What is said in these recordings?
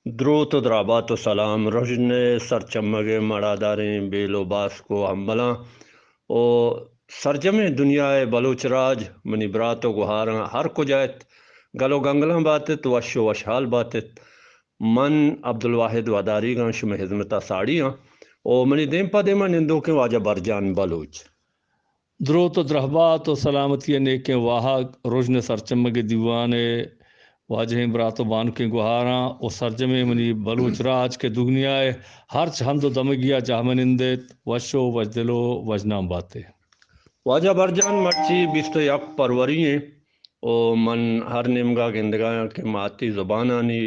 دروت و درابات و سلام رژن ءِ سرچمگ ءِ مڑاداریں بیل و باسک و ہمبلاں و سرجمیں دنیا ءِ بلوچ راج، منی برات و گوہاراں ہر کجا ات، گل و گنگلاں بات ات، وش و وشحال بات ات۔ من عبدالواحد وداریگاں شمئے ہزمت ءَ ساڑی آں و منی دیم پہ دیما نندوکیں واجہ برجان بلوچ۔ دروت و درہبات و سلامتی ءِ نیکیں واہگ رژن ءِ سرچمگ ءِ دیوان ءِ واجہیں برات و بانکیں گوہاراں و سرجمیں منی بلوچ راج کہ دگنیا ءِ ہرچ ہند و دمگی ءَ جہمنند ات، وش و وشدل و وشنام بات ئے۔ واجہ برجان، مرچی بیست و یک پروری ایں و من ہر نیمگا گندگایاں کہ ماتی زبانانی،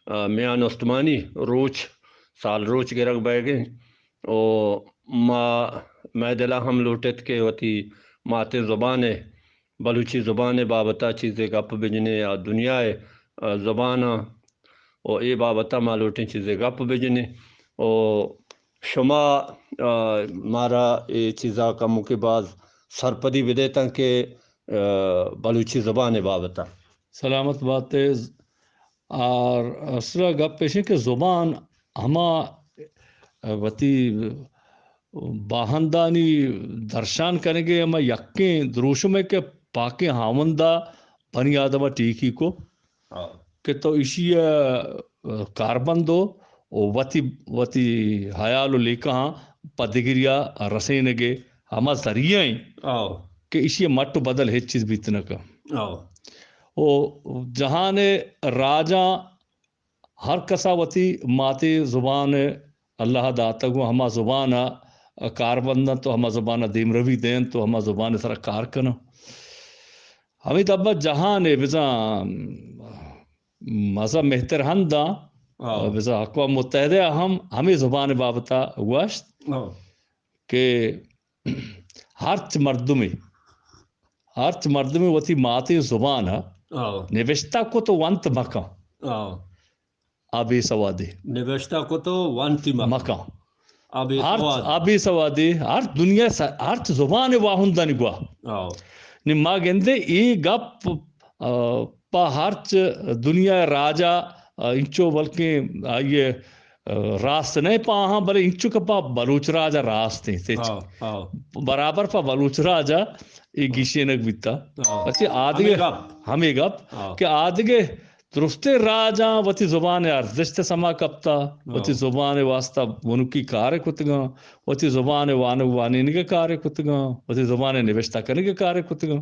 آ، میان استمانی روچ، سال روچ گرگ بئیگیں و ما، مئے دلا ہم لوٹت کہ وتی ماتیں زبان ءِ، بلوچی زبان ءِ بابتا چیزے گپ بجنیں یا دنیا ءِ، آ، زباناں و اے بابتا ما لوٹیں چیزے گپ بجنیں و شما، آ، مارا اے چیزا کموکے باز سرپدی بدیتاں کہ، آ، بلوچی زبان ءِ بابتا۔ سلامت بات ئے۔ اور اصل گپ ایش کہ زبان ہما وتی باہندانی درشان کنگے ہما یکیں دروشمے کہ پاکیں ہاوندا بنی آدم ءَ ٹیکی کو ہاں۔ کہ تو ایشی ءَ کاربند و وتی، وتی حیال و لیکہاں پہ دگریا رسینگے ہما ذریعہ ایں ہاں۔ کہ ایشی ءَ مٹ و بدل ہچ چیز بیت نہ کن۔ ہاں۔ و جہان ءِ راجاں ہر کسا وتی ماتی زبان اللہ داتگ و ہما زبان ءَ کاربند انت و ہما زبان ءَ دیمروی دینت و ہما زبان ءِ سرا کار کناں۔ ہمے دابا جہان ءِ بزاں مزہ مہتر ہنداں ہاں۔ بزاں اقوام متحدہ ءَ ہم ہمے زبان ءِ بابت ءَ گوشت ہاں۔ کہ ہرچ مردمے، ہرچ مردمے وتی ماتیں زبان ءَ ہاں۔ نبشتہ کت و ونت مکن۔ ہاں۔ آ بے سوادے۔ نبشتہ کت و ونتی مکن۔ مکن۔ آ بے ہرچ، سواد۔ آ بے سوادے، ہر دنیا س-، ہرچ زبان ءِ واہندانی گواہ۔ ہاں۔ نی ما گندے اے گپ، آ، پہ ہرچ دنیا ءِ راجا، آ، انچو بلکیں آئی ءِ، آ، راست نہ پہ آہاں، بلے انچو کہ پہ بلوچ راجا راست انت۔ ہاں، ہاں۔ برابر پہ بلوچ راجا اے گیشینگ بیتا۔ ہاں۔ پچے آدگہ ہمے گپ۔ ہمے گپ ہاں۔ کہ آدگہ درستیں راجاں وتی زبان ءِ ارزشت ءِ سما کپتا، ہاں۔ وتی زبان ءِ واسطہ بنکی کار ءَ کتگاں، وتی زبان ءِ وانگ وانینگ ءِ کار ءَ کتگاں، وتی زبان ءِ نبشتہ کنگ ءِ کار ءَ کتگاں۔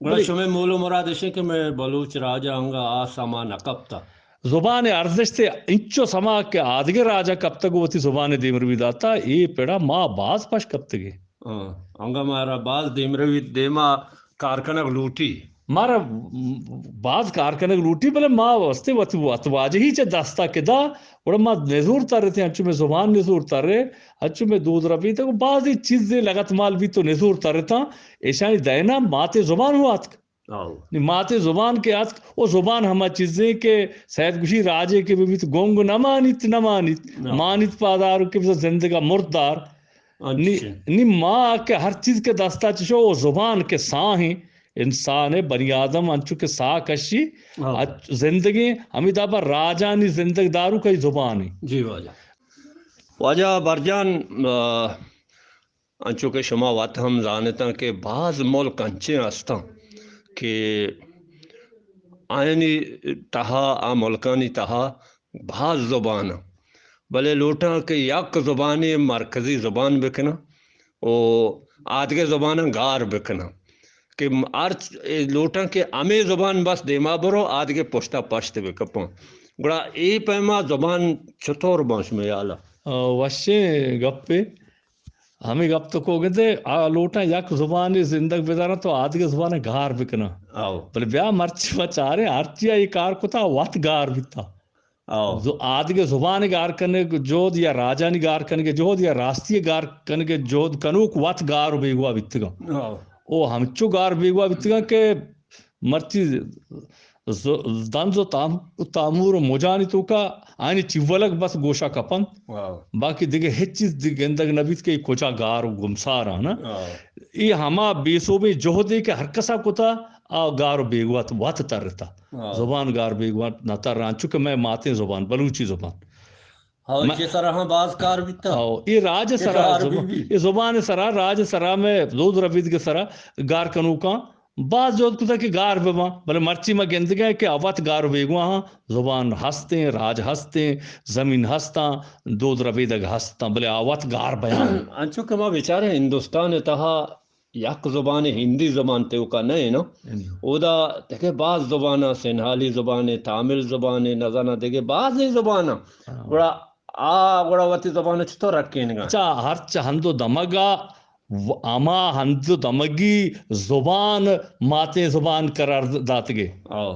گڑا بلے شمئے مول و مراد اش انت کہ مئے بلوچ راج ءَ انگا آ سما نہ کپتا۔ زبان ءِ ارزشت ءِ انچو سما کہ آدگہ راج ءَ کپتگ و وتی زبان ءِ دیمروی داتا، اے پڑا ما باز پش کپتگیں۔ ہاں، انگا مارا باز دیمروی دیما کار کنگ لوٹی۔ مارا باز کار کنگ لوٹی، بلے ما واسطے وت، وت واجہی چہ دستا کہ دا، گڑا ما نزور ترتیں، انچو مئے زبان نزور ترے، انچو مئے دود ربیدگ و بازی چیزے لگت مال بیت و نزور ترتاں، ایشانی دئینا ماتے زبان ہو آتک۔ آؤ۔ نی ماتے زبان کہ آتک، او زبان ہما چیزے کہ سید گوشی راجے کہ ببیت گنگ نمانیت، نمانیت، نہ۔ مانیت پادار کہ بزاں زندگا مردار۔ نی، اچھا۔ نی ما کہ ہر چیز کہ دستا چشو، او زبان کہ ساہیں، انسان ءِ، بنی آدم انچو کہ ساہ کشی، ہاں۔ اچ-، زندگیں، ہمے دابا راجانی زندگ داروک ای زبان ءِ۔ جی واجہ۔ واجہ برجان، آ، انچو کہ شما وت ہم زانتاں کہ باز ملک انچیں ہستاں کہ آیانی تہا، آ ملکانی تہا باز زبان انت، بلے لوٹاں کہ یک زبانے مرکزی زبان بکناں و آدگہ زباناں گار بکناں کہ ہرچ لوٹاں کہ ہمے زبان بس دیما برو، آدگہ پشتا پشت بکپاں۔ گڑا اے پیما زبان چطور باں شمئے ہیالا؟ آ، وشیں گپے۔ ہمے گپ تو کو گندے، آ لوٹاں یک زبانے زندگ بداراں تو آدگہ زبان گار بکناں۔ آؤ۔ بلے بیا مرچی ما چاریں ہرچی ءَ اے کار کتا وت گار بیتا۔ آؤ۔ ز-، آدگہ زبان گار کنگ جہد یا راجانی گار کنگ جہد یا راستی گار کنگ جہد کنوک وت گار و بیگواہ بیتگاں۔ آؤ۔ او ہمچو گار بیگواہ بیتگاں کہ مرچی ز-، دنز و تام-، تامور و مجانی توکا آیانی چیولگ بس گوشا کپنت۔ واو۔ باقی دگہ ہچ چیز دگہ گندگ نہ بیت کہ اے کجا گار و گمسار آں، نا؟ واو۔ اے ہما بے سوبیں جہدے کہ ہر کسا کتا، آ گار و بیگواہ وت ترتا۔ ہاں۔ زبان گار بیگواہ نہ تر، انچو کہ مئے ماتیں زبان، بلوچی زبان۔ ہاں، مئے چہ سرا ہاں باز کار بیتا۔ ہاں، اے راج سرا کشار زبان، بی بی۔ اے زبان سرا، راج سرا مئے دود ربیدگ سرا گار کنوکاں باز جہد کتا کہ گار بباں، بلے مرچی ما گندگا کہ آ وت گار و بیگواہ ہاں، زبان ہستیں، راج ہستیں، زمین ہستاں، دود ربیدگ ہستاں، بلے آ وت گار بیان۔ انچو کہ ما بچاریں ہندوستان تہا یک زبان ہندی زبان تیوکا نہ ایں نا۔ ہندی۔ اودا دگہ باز زبان، سنہالی زبان، تامل زبان، نزاناں دگہ بازیں زبان۔ ہاں۔ گڑا آ گڑا وتی زبان چطور رکینگا؟ اچھا، ہرچ ہند و دمگا و-، ہما ہند و دمگی زبان ماتیں زبان قرار داتگے۔ آؤ۔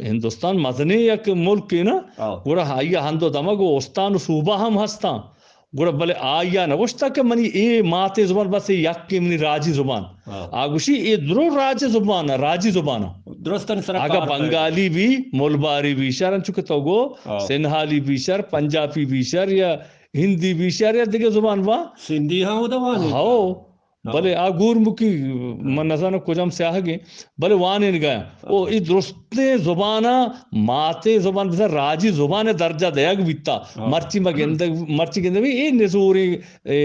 ہندوستان مزنیں یک ملکے نا، ہاں۔ گڑا آئی ء ہند و دمگ و استان و صوبہ ہم ہستاں۔ گڑا بلے آئی ء نہ گوشتگ کہ منی اے ماتیں زبان بس اے یکیں منی راجی زبان۔ ہاں۔ آ گوشی اے درو راج زبان، راجی زبان۔ درستانی سرا اگہ کار بنگالی بی، ملباری بی شر، انچو کہ تو گو، ہاں۔ سنہالی بی شر، پنجابی بی شر یا ہندی بی شر یا دگہ زبان با۔ سندھی ہاں، او دوانی۔ ہاؤ۔ ہاں۔ بلے آ گورمکی، ہاں۔ من نزاناں کجام سیاہگیں، بلے وانینگا۔ او ہاں۔ ای درستیں زباناں ماتیں زبان، بزاں راجی زبان درجہ دیگ بیتا۔ ہاں۔ مرچی ما گندگ، مرچی گندگ اے نزوریں، اے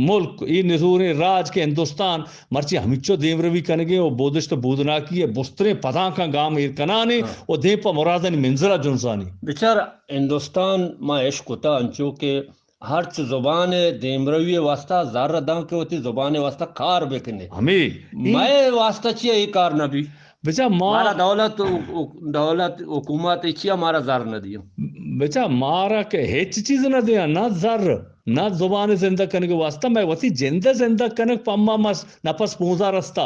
ملک، اے نزوریں راج کہ ہندوستان مرچی ہمچو دیمروی کنگے و بودشت بودناکی ء بستریں پدانکاں گام ایر کنانے ہاں۔ و دیم پہ مرادانی منزلہ جنزانی۔ بچار ہندوستان ما اش کتا انچو کہ ہرچ زبان ء دیمروی ء واستہ زر داں کہ وتی زبان ء واستہ کار بکنے۔ ہمے۔ مئے واستہ چیا اے کار نہ بی؟ بچا ما مارا دولت و، و، دولت حکومت ء چیا مارا زر نہ دیاں؟ بچا مارا کہ ہچ چیز نہ دیاں، نہ زر، نہ زبان زندگ کنگ واستہ، مئے وتی جند زندگ کنگ پما مس نفس پونزا رستا۔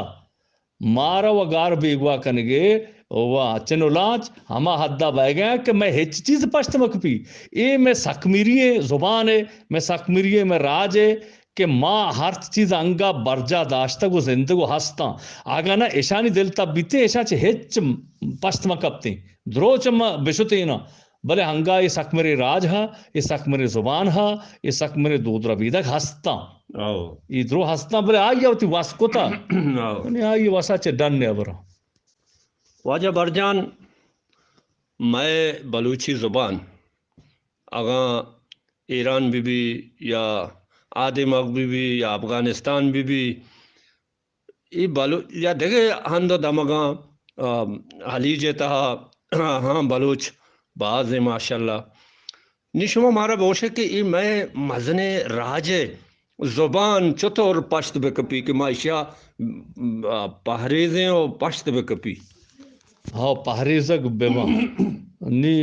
مارا و گار بیگواہ کنگے و چن و لانچ ہما حدا بئیگا کہ مئے ہچ چیز پشت مکپی۔ اے مئے سکمیری ایں زبان اے، مئے سکمیری ایں مئے راج اے کہ ما ہرچ چیز انگا برجا داشتگ و زندگ و ہستاں۔ اگاں نہ اشانی دل تب بیتیں، اشاں چہ ہچ پشت مکپتیں۔ دروچ ما بشتیناں۔ بلے ہنگا اے سکمرے راج ہا، اے سکمرے زبان ہا، اے سکمرے دود ربیدگ ہستاں۔ او۔ اے درو ہستاں، بلے آئی ء وتی وس کتا۔ او۔ یعنی آئی ء وسا چہ ڈن ء برا۔ واجہ برجان، مئے بلوچی زبان اگاں ایران بہ بی یا آدمگ بہ بی یا افغانستان بہ بی، اے بلو-، یا دگہ ہند و دمگاں، آ، ہلیج ء تہا، ہاں، بلوچ باز ایں ماشاءاللہ۔ نی شما مارا بوشے کہ اے مئے مزنیں راج ء زبان چطور پشت بکپی کہ ما اشیا، آ، پہریزیں و پشت بکپی؟ ہاں، پہریزگ بباں۔ نی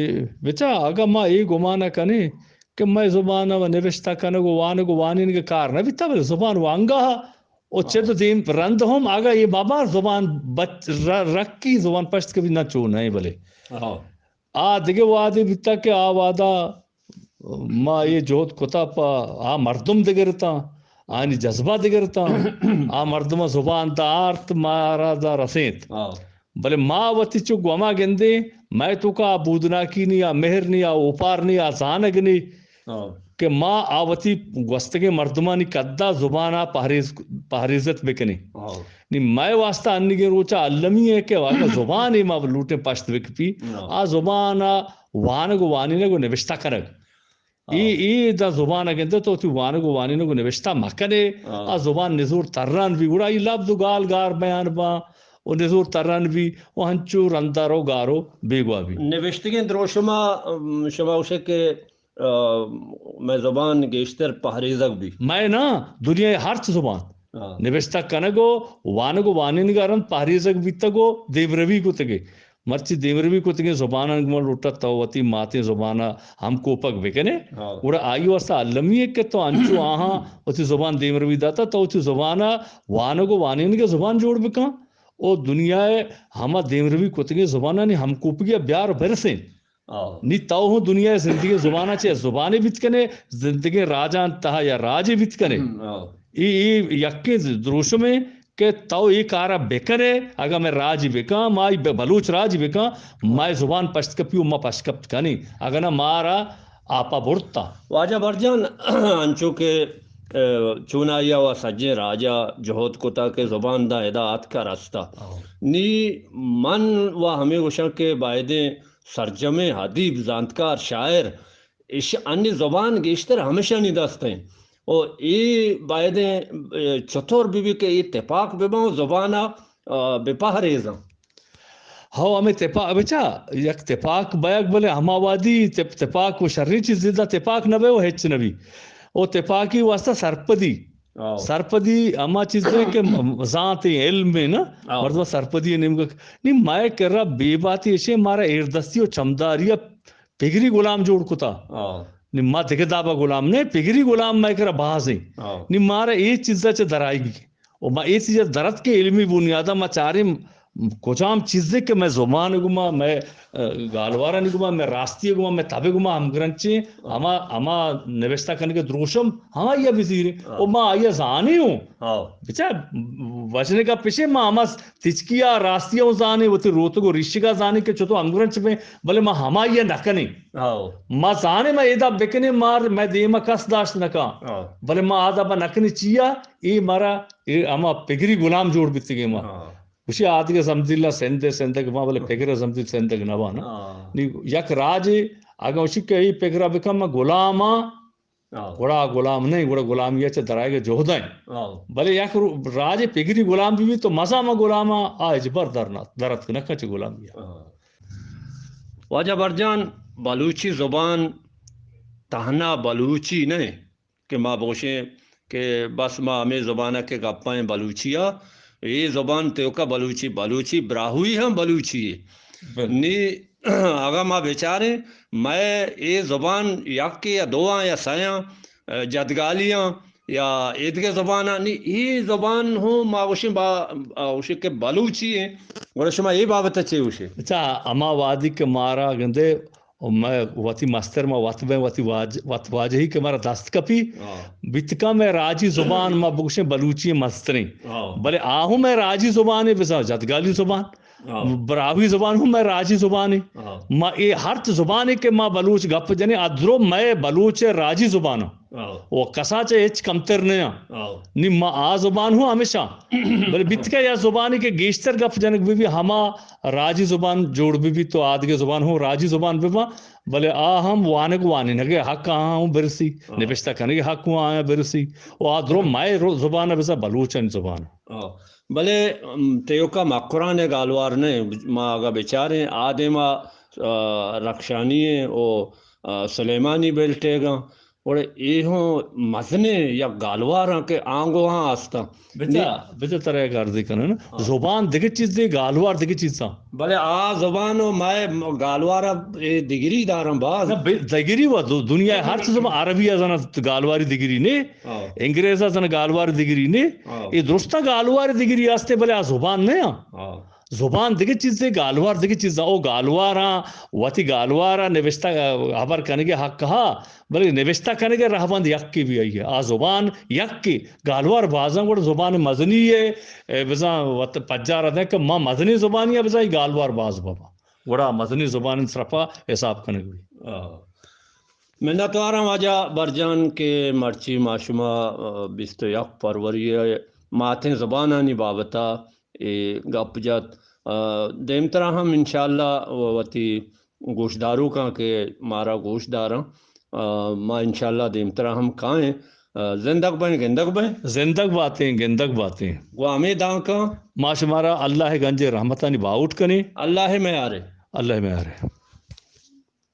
بچا، اگاں ما اے گمان ء کنیں کہ مئے زبان ء نبشتہ کنگ و وانگ و وانینگ ء کار نہ بیتا، بلے زبان وانگا ء او چد و دیم رند ہم اگاں اے مباں زبان بچ-، ر-، رکی زبان پشت کپی نہ چو نہ ایں بلے۔ ہاں۔ آ دگہ وہدے بیتا کہ آ وہدا ما اے جہد کتا پہ آ مردم دگرتاں، آنی جذبہ دگرتاں، آ مردم زبان دارت مارا دا رسینت۔ ہاں۔ بلے ما وتی چک گوما گندیں، مئے توکا آ بودناکی نی، آ مہر نی، آ اوپار نی، آ زانگ نی ہاں۔ کہ ما آ وتی گوستگیں مردمانی کدا زبان ء پہریز، پہریزت بکنیں۔ ہاں۔ نی مئے واستہ انیگیں روچ ء المی ء کہ اگاں زبان ء ما لوٹیں پشت بکپی، ہاں۔ آ زبان ء وانگ و وانینگ و نبشتہ کنگ۔ اے، ہاں۔ اے داں زبان ء گندے تو وتی وانگ و وانینگ و نبشتہ مکنے، ہاں۔ آ زبان نزور تران بی، گڑا اے لبز و گال گار بیان باں و نزور تران بی و ہنچو رندا رو گارو بیگواہ بی۔ نبشتگیں دروشما، ام، شما گوشے کہ، آ، مئے زبان گیشتر پہریزگ بی۔ مئے نا، دنیا ء ہرچ زبان ہاں۔ نبشتہ کنگ و وانگ و وانینگ ء رند پہریزگ بیتگ و دیمروی کتگے۔ مرچی دیمروی کتگیں زباناں گوں لوٹت تو وتی ماتیں زبان ء ہم کوپگ بکنے۔ ہاں۔ گڑا آئی واستہ المی ء کہ تو انچو آہاں وتی زبان دیمروی داتا، تو وتی زبان ء وانگ و وانینگ ء زبان جوڑ بکن و دنیا ء ہما دیمروی کتگیں زبانانی ہم کوپگی ء بیار برسین۔ ہاں۔ نی تو ہوں دنیا ء زندگیں زبان ء چہ زبانے بیت کنے، زندگیں راجان تہا یا راجے بیت کنے۔ ہم، ہاں۔ اے، اے یکیں دروشمے کہ تو اے کارا بکنے، اگاں مئے راجی بکاں، ما اے ب-، بلوچ راجی بکاں، مئے زبان پشت کپی و ما پشت کپت کنیں، اگاں نہ مارا آپا برتا۔ واجہ برجان، انچو کہ چونائی ءَ و سجیں راج ءَ جہد کتا کہ زبان داں ادا اتکا رستا۔ نی من و ہمے گوشاں کہ بایدیں سرجمیں ادیب، زانتکار، شاعر، اش انی زبان گیشتر ہمیشانی دست ایں۔ و اے بایدیں، اے، چطور بہ بی کہ اے تپاک بہ باں و زبان ءَ، آ، بہ پہریزاں۔ ہو، ہمے تپا-، بچا، یک تپاک بیگ، بلے ہما وادی تپ-، تپاک و شریں چیز دا، تپاک نہ بے و ہچ نہ بی۔ او تپاکی واسطہ سرپدی۔ آؤ۔ سرپدی ہما چیز ہے کہ م-، زانت علم ہے نا، آؤ۔ مردم سرپدی نیمگا۔ نی مئے کرا بے باتی اشے، مارا ایردستی و چمداری پگری غلام جوڑ کتا۔ آؤ۔ نی ما دگہ دابا غلام نہ، پگری غلام مئے کرا باز ایں۔ آؤ۔ نی مارا اے چیزا چہ درائیگی۔ و ما اے چیزا درت کہ علمی بنیادا ما چاریں کجام چیزے کہ مئے زبان گما، مئے، ا، گالوارانی گما، مئے راستی گما، مئے تب گما ہمگرنچیں، ہما، ہما نوشتہ کنگے دروشم، ہما یا بزیریں۔ آؤ۔ و ما آیا زانے ہوں۔ آؤ۔ بچا، وجنگا پشے ما ہما تچکیا راستی ہوں زانے، وتی روتگ و ریشگا زانے کہ چطور ہمگرنچ بیں، بلے ما ہمائی ءَ نہ کنیں۔ ہاؤ۔ ما زانیں ما ادا بکنیں، مار مئے دیما کس داشت نہ کن۔ ہاؤ۔ بلے ما آدا با نہ کنیں چیا، اے مارا، اے ہما پگری غلام جوڑ بیتگیں ما۔ ہاؤ۔ گوشی آدگہ زمدیلا سندھ، سندگ ما، بلے پگر زمدیل سندگ نہ بانا۔ ہاؤ۔ نی یک راجے، اگاں گوشی کہ اے پگرا بکن ما غلام آں، آؤ۔ گڑا غلام نہیں، گڑا غلامی چہ درائیگا جہد ایں۔ آؤ۔ بلے یک رو-، راجے پگری غلام بی بی تو مزا ما غلام آ، آ اجبر در نہ، درت نہ کچ غلامی۔ آؤ۔ واجہ برجان، بلوچی زبان تہنا بلوچی نہ کہ ما بگوشیں کہ بس ما ہمے زبان ءَ کہ گپائیں بلوچی ءَ، اے زبان تیوکا بلوچی، بلوچی براہوئی ہم بلوچی ہے۔ بل۔ نی اگاں ما بچاریں، مئے اے زبان یکے یا دواں یا سیاں، ا، جدگالیاں یا ایدگہ زباناں، نی اے زبان ہوں ما گوشیں با-، آ، گوشیں کہ بلوچی ہیں، گڑا شما اے بابت ءَ چے گوشے؟ اچھا، ہما وادی کہ مارا گندے و مئے وتی مستر ما وت بیں، وتی واج-، وت واجہی کہ مارا دست کپی، ہاں۔ بیتکا مئے راجی زبان ما بگوشیں بلوچی مستریں۔ ہاں۔ بلے آ ہوں مئے راجی زبانے بزاں جدگالی زبان۔ ہاں۔ براہوئی زبان ہوں مئے راجی زبانے۔ ہاں۔ ما اے ہرچ زبانے کہ ما بلوچ گپ جنیں، آ درو مئے بلوچ راجی زبان۔ ہاں۔ و کسا چہ ہچ کمتر نہ آں۔ ہاں۔ نی ما آ زبان ہوں ہمیشہ۔ بلے بیتکا یا زبانے کہ گیشتر گپ جنگ بہ بی ہما راجی زبان جوڑ بہ بیت و آدگہ زبان ہوں راجی زبان بہ باں، بلے آ ہم وانگ وانینگ ءِ حق آہاں ہوں برسی، ہاں۔ نبشتہ کنگ ءِ حق ہوں آیاں برسی، و آ درو مئے رو-، زبان ءَ بزاں بلوچانی زبان۔ ہاں۔ بلے، ام، تیوکا مکران ءِ گالوار نہ، ما اگاں بچاریں آ دیما، آ، رخشانی ءِ و، آ، سلیمانی بیلٹیگاں، گڑا اے ہوں مزنیں یک گالواراں کہ آنگوہاں ہستاں۔ بچا، نی- بچا ترا یک عرضے کنن۔ ہاں۔ زبان دگہ چیزے، گالوار دگہ چیزاں۔ بلے آ زبان و مئے م-، گالوار ءَ اے دگری داراں باز۔ نہ، بے-، دگری و دو-، دنیا ءِ ہرچ زبان، عربی ءَ زاناں گالواری دگری نے، ہاں۔ انگریز ءَ زاناں گالواری دگری نے، ہاں۔ اے درستاں گالواری دگری ہستے، بلے آ زبان نہ آں۔ ہاں۔ زبان دگہ چیزے، گالوار دگہ چیزاں۔ او گالواراں، وتی گالوارا نوشتہ، ہبر کنگ ءِ حق ہا، بلے نوشتہ کنگ ءِ رہبند یکے بی آئی ءَ۔ آ زبان یکے، گالوار بازاں، گڑا زبان مزنی ءِ، اے، بزاں وت پجار دیں کہ ما مزنیں زبانی ءَ بزاں اے گالوار باز بباں۔ گڑا مزنیں زبان سرپا حساب کنگ بی۔ آ۔ منتواراں واجہ برجان کہ مرچی ما شما، آ، بیست و یک فروری ءِ ماتیں زبانانی بابت ءَ اے گپ جت۔ آ، دیمترا ہم انشاءاللہ وتی گوشداروکاں کہ مارا گوش داراں، آ، ما انشاءاللہ دیمترا ہم کائیں۔ آ، زندگ بئیں، گندگ بئیں۔ زندگ باتیں، گندگ باتیں۔ گوں ہمے دانکاں۔ ما شمارا اللہ ءِ گنجیں رحمتانی باہوٹ کنیں۔ اللہ ءِ میارے۔ اللہ ءِ میارے۔